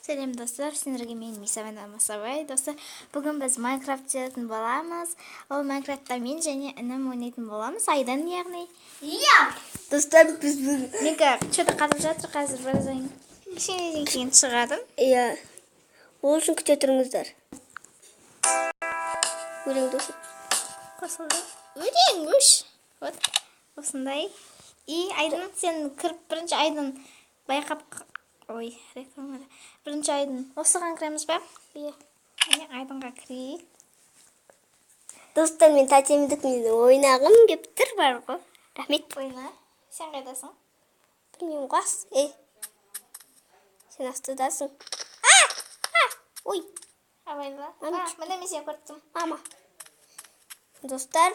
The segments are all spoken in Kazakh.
Сәлем достар, сендерге мен Мисабай Масабай. Достар, бүгін біз Майнкрафт түсіретін боламыз. Ол Майнкрафтта мен және інім ойнайтын боламыз. Айдан яғни. Иә. Достар, біз бүгін Менікі что-то қатып жатыр қазір біраздан. Кішкенеден кейін шығады. Иә. Ол үшін күте тұрыңыздар. Өлең досым. Қосылды. Өлең өш. Вот. Осындай. И Айдын, сен кіріп бірінші Айдын байқап. Ой, реклама. Бірінші Айдын. Осыған кіреміз ба? Иә. Міне, Айдынға кірейік. Достар, мен тәтемдікімен ойнағым кеп тұр бар ғой. Рахмет. Ойна. Сен қайдасың? Білмеймін ғой. Ей. Сен астыдасың. Ой, Абайла. Мама. А, міне, мен сені көріп тұрмын. Мама. Достар,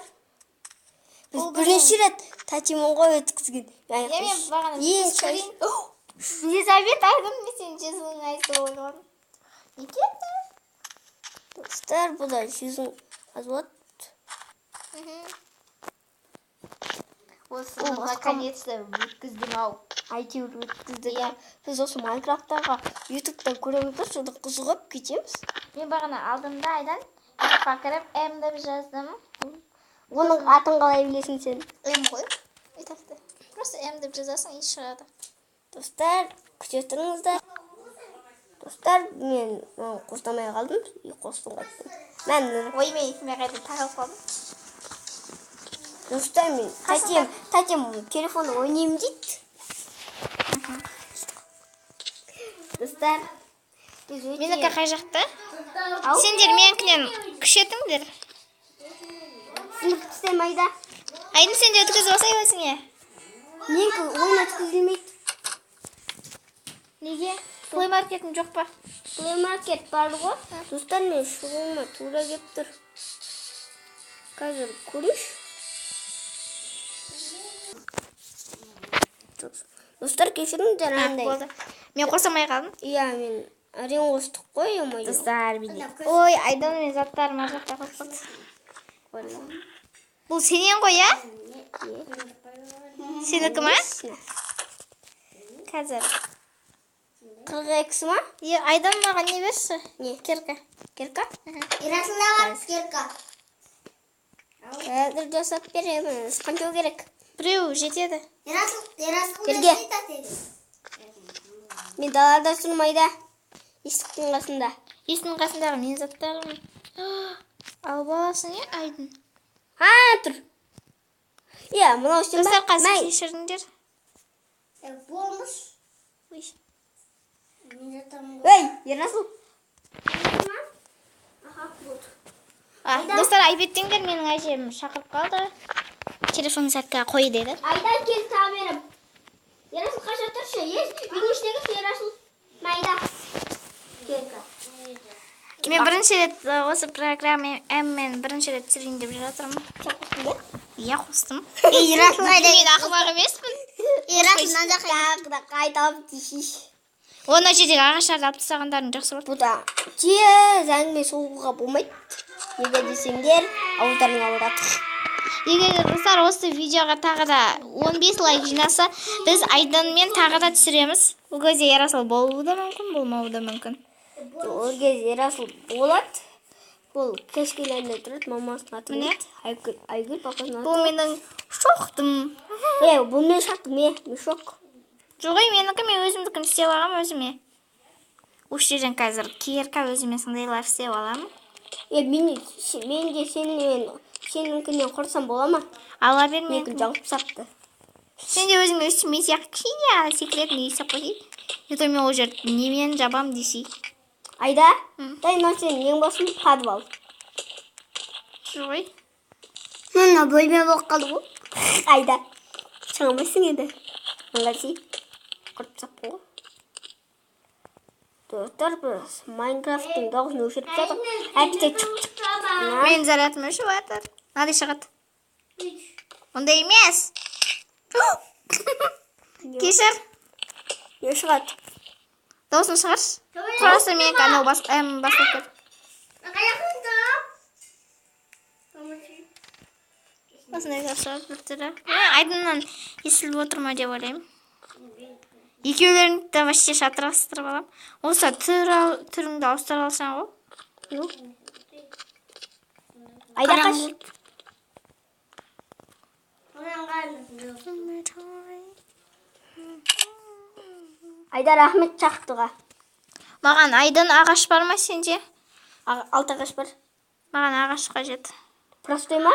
біз Ол бірінші рет тәтемін ғой өткізген. Иә, мен бағана Ең өткізіп көрейін. Елизавет, Айдын, мен сенің жүзің айтып ойладым. Не кетті? Достар, бұл да жүзің аз болады. Осыны наконец-то өткіздім ау. Әйтеуір өткіздік. Иә. Біз осы Майнкрафттағы Ютубтан көреміз да, содан қызығып кетеміз. Мен бағана алдымда Айдан Ютубқа кіріп М деп жаздым. Оның атын қалай білесің сен? М ғой. Ютубта. Просто М деп жазасың, и шығады. Достар, күте тұрыңыздар. Достар, мен қостамай қалдым, и қостым қайттым. Мен Ой, мен мен қайда тағылып қалдым. Достар, мен тәтем телефонда ойнаймын дейді. Достар, біз өте Менікі қай жақта? Сендер менікінен күшетіңдер. Сыныпты істе, Майда. Айдын, сен де өткізіп алсай өзіңе. Менікі ойын өткізілмейді. Неге? Play Market'ің жоқ па? Play Market бар ғой. Достар, мен шығуыма тура келіп тұр. Қазір көрейінші. Достар, кешіріңдер, андай. Болды. Мен қоса алмай қалдым. Иә, мен әрең қостық қой, ё-моё. Достар, менде. Ой, Айдан, мен заттарым ар жақта қалып қалды. Бұл сенен ғой, иә? Сенікі ма? Қазір. 42-сі ма? Е, Айдан, маған не берші? Не? Кирка. Кирка? Ерасылда бар кирка. Қазір жасап береміз. Қанша керек? Біреу жетеді. Ерасыл, Ерасыл Жерге. берсей. Мен далада тұрмын, Айда. Есіктің қасында. Есіктің қасындағы менің заттарым. Алып аласың, иә, Айдын? Ha, тұр. Иә, мынау сен ба? Достар, қазір Мәй. кешіріңдер. Болмыш. Ой. Мен жатамын ғой. Ей, Ерасыл. Аха, болды. А, достар, айып етпеңдер, менің әжем шақырып қалды. Телефон сәтке қой деді. Айда, кел, тағы берем. Ерасыл, қаша тұршы. Ес, үйдің ішіне кірші, Ерасыл. Майда. Кирка. Мен бірінші рет осы программа М-мен бірінші рет түсірейін деп жатырмын. Сен қостың ба? Иә, қостым. Ей, Ерасыл қайда? Мен ақымақ емеспін. Ерасыл мына жаққа. Тағы да қайталап десейші. Оны жердегі ағаштарды алып тастағандарың жақсы болды. Бұл да тез әңгіме соғуға болмайды. Неге десеңдер, ауыздарың ауырады. Егер де, достар, осы видеоға тағы да 15 лайк жинаса, біз Айданмен тағы да түсіреміз. Бұл кезде Ерасыл болуы да мүмкін, болмауы да мүмкін. Ол кезде Ерасыл болады. Бұл кешкелерінде тұрады, мамасының аты Міне. не? Айгүл, Айгүл, папасының аты. Бұл менің шоқтым. Е, бұл мен шақтым, е, мешок. Жоқ, ей, менікі, мен өзімдікін істеп алғанмын өзіме. Осы жерден қазір кирка өзіме сондайлар істеп аламын. Е, мен де сенімен, сенікінен құрсам бола ма? Ала бер Менікін менікін. жауып тастапты. Сен де өзіңе өстіп мен сияқты кішкене ғана секретный істеп қойсай. Не то мен ол жерді немен жабам десей. Айда, дай мынау сенің ең басын подвал. Жоқ, ей. Мына бөлме болып қалды ғой. Айда, шыға алмайсың енді. Ыңғайсың. Құрып тастаппын ғой. Достар, біз Майнкрафттың дауысын өшіріп тастадық. Әпте чық чық. Менің зарядым өшіп жатыр. Мынадай шығады. Ондай емес. Кешір. Не шығады? Дауысын шығаршы. Просто менікі анау бас, М басылып кетті. Қаяқта? Осындай зат шығады бір түрі. Айдыннан естіліп отыр ма деп ойлаймын. Екеулеріңді де вообще шатырастырып алам. Осы түріңді ауыстыра алсаң ғой. Ну. Айда қаш. Айда рахмет шақтыға. Маған Айдын ағаш бар ма сенде? Алты ағаш бар. Маған ағаш қажет. Простой ма?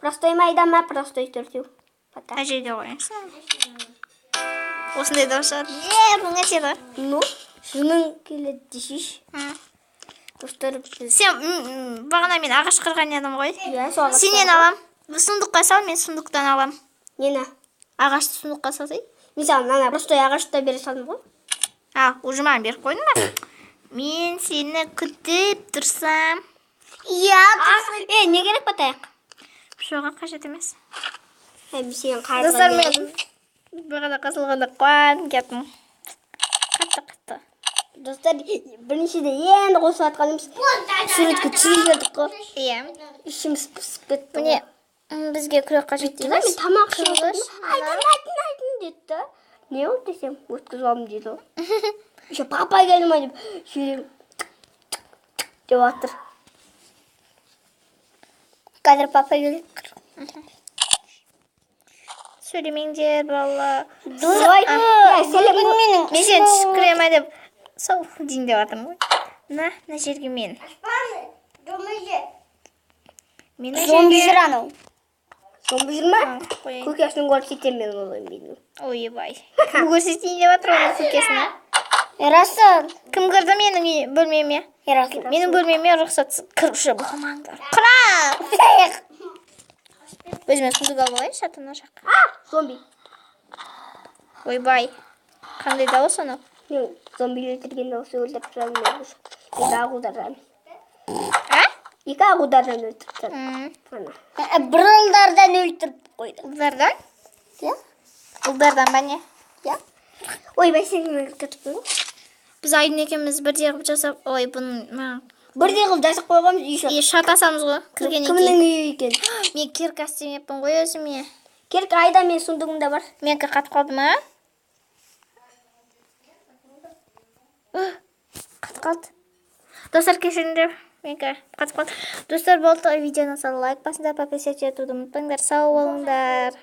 Простой ма Айда ма? Простой төртеу. Пока. Мына жерге қояйыншы. Осындай дауыс шығады. Е, бұның әсері. Ну, жының келеді десейші. Достар, біз... Сен бағана мен ағаш қырған едім ғой. Иә, сол ағаш Сенен алам. Сундукқа сал, мен сундуктан алам. Нені? Ағашты сундукқа салсай. Мен саған ана простой ағашты бере салдым ғой. А, уже маған беріп қойдың ба? Мен сені күтіп тұрсам. Иә. Не керек па таяқ? Жоға, қажет емес. Мен сенің қарызға Достар, беремін. мен бағана қосылғанда қуанып кеттім. Қатты қатты. Достар, біріншіде енді қосып жатқанымыз суретке түсіріп жібердік қой. Иә. Ішіміз пысып кетті. Міне, бізге күрек қажет Мен емес. тамақ ішіп Қылыш. отырмын. Айдын, Айдын, Айдын деді да. Не болды десем, өткізіп алдым дейді ғой. Еще папа келді ма деп жүрегім тік тік тік деп жатыр. Қазір папа келеді. Сөйлемеңдер, балалар. Ой, иә, сәлем. Бүгін менің Мен сені түсіп кіре ма деп сол дейін деп жатырмын ғой. Мына жерге мен. Мен мына зомби жерге жүр анау. Зомби жүр ма? қояйын. Көкесін көрсетемін мен ол зомбидің. Ойбай. Кім көрсетейін деп жатыр оның көкесін, а? Ерасыл. Кім кірді менің бөлмеме? Ерасыл. Менің бөлмеме рұқсатсыз кіруші болмаңдар. Құра! Өзіме сундук алып алайыншы, ата ана жаққа. Зомби. Ойбай. Қандай дауыс анау? Мен зомби өлтірген дауысы өлтіріп тастадым мен уже. Екі ағудардан. А? Екі ағудардан өлтіріп тастадым. Ана. Бір ұлдардан өлтіріп қойды. Ұлдардан? Иә? Ұлдардан ба не? Иә. Ойбай, сен мені өлтіріп ғой. Біз Айдын екеуміз бірдей қылып жасап, ой, бұның маған Бірдей қылып жасап қойғанбыз еще. И шатасамыз ғой кіргеннен Кімнің кейін. үйі екен? Мен кирка істемеппін ғой өзіме. Керік Айда мен сундугымда бар. Менікі қатып қалды ма? Қатып қалды. Достар, кешіріңдер. Менікі қатып қалды. Достар, болды, видеоны лайк басыңдар, подписаться етуді ұмытпаңдар. Сау болыңдар.